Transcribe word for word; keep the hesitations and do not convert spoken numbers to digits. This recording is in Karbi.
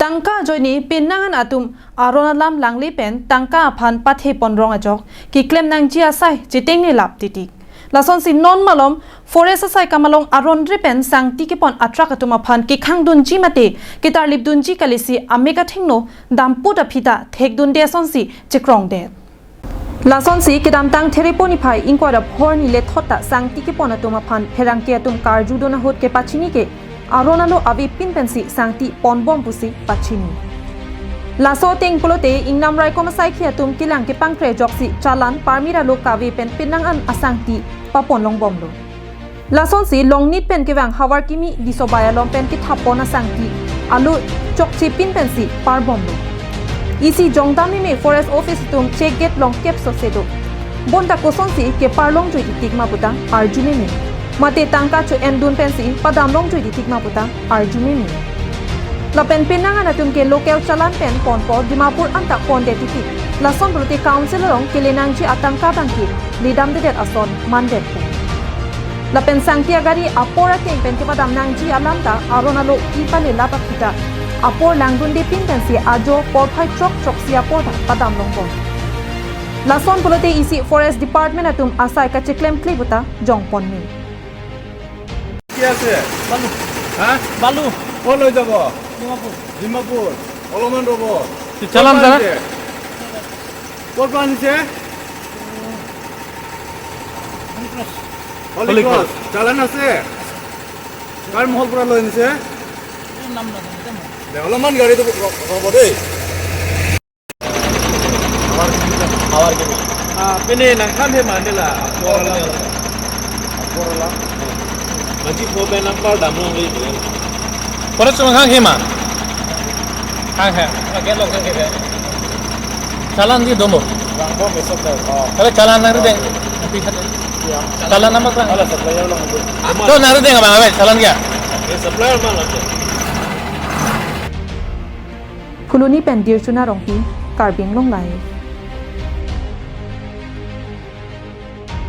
Tangka ajoine penang an atum aron alam langle pen tangka aphan pathe pon rong ajok keklem nangji asai chetengne lap titik. Lasonsi non malom forest asai kamalong aron re pen sangti kepon atrak atum aphan kekhang dunji mate ketarlip dunji kalisi amek athengno damput aphi ta thek dunde asonsi chekrong det. Lasonsi kedamtang Therepo niphai ingkoi ra phor ni lethot ta sangti kepon atum aphan pherangke atum karju dun ahut kepachini ke aron alo avepin pensi sangti ponbom pusi pachini. Laso ateng pulote ingnam raikom asaikhi atum kelang kepangkre ajoksi chalan permit alo kave pen penang an asangti papon longbomlo. Lasonsi Longnit pen kevang Havarkimi Disobai along pen kethap pon asangti alo chokche pin pensi parbomlo. Isi jongdam meme forest office atum check gate longkep sose do. Bonta kosonsi kepar longjoi titik ma putang arju meme. Mate tangka cho-en dun pensi padam longjoi titik ma putang arju meme. Lapen penang an atum ke local chalan pen ponpo Dimapur anta ponde titik. Lason pulote council along kele nangji atangka abang ke ledam dedet ason mandet pu. Lapen sangti agari apor ateng pen kepadam nangji alam ta aron alo ipale lap aphi ta apor langdunde pin pensi ajo porphai chok choksi apor ta padam longbom. Lason pulote isi forest department atum asai kacheklemkle puta jongponme. কি আছে? বালু হা? বালু ক'ত লৈ যাব? ডিমাপুৰ ডিমাপুৰ। অলপমান ৰ'ব। চালান ক'ৰ পৰা দাদা? আনিছে? ক'ৰ পৰা আনিছে? হলিক্ৰছ হলিক্ৰছ। চালান আছে? কাৰ মহল পৰা লৈ আনিছে? নাম নাজানো দে মই দে, অলপমান গাড়ীটো ৰ- ৰ'ব দেই। Pini nangkam he mandela. Korala. Maji po pe nampar damlong le. Kore sung hang hema. Hang he. Ake long hang he. Chalan di domo. Rangbo mesok dai. Kare chalan nang deng. Chalan nama kang. Ala supplier long. To nang deng abang abe chalan kya? Supplier mana tu? Phuloni pen Dirchuna Rongpi, Karbi Anglong Live.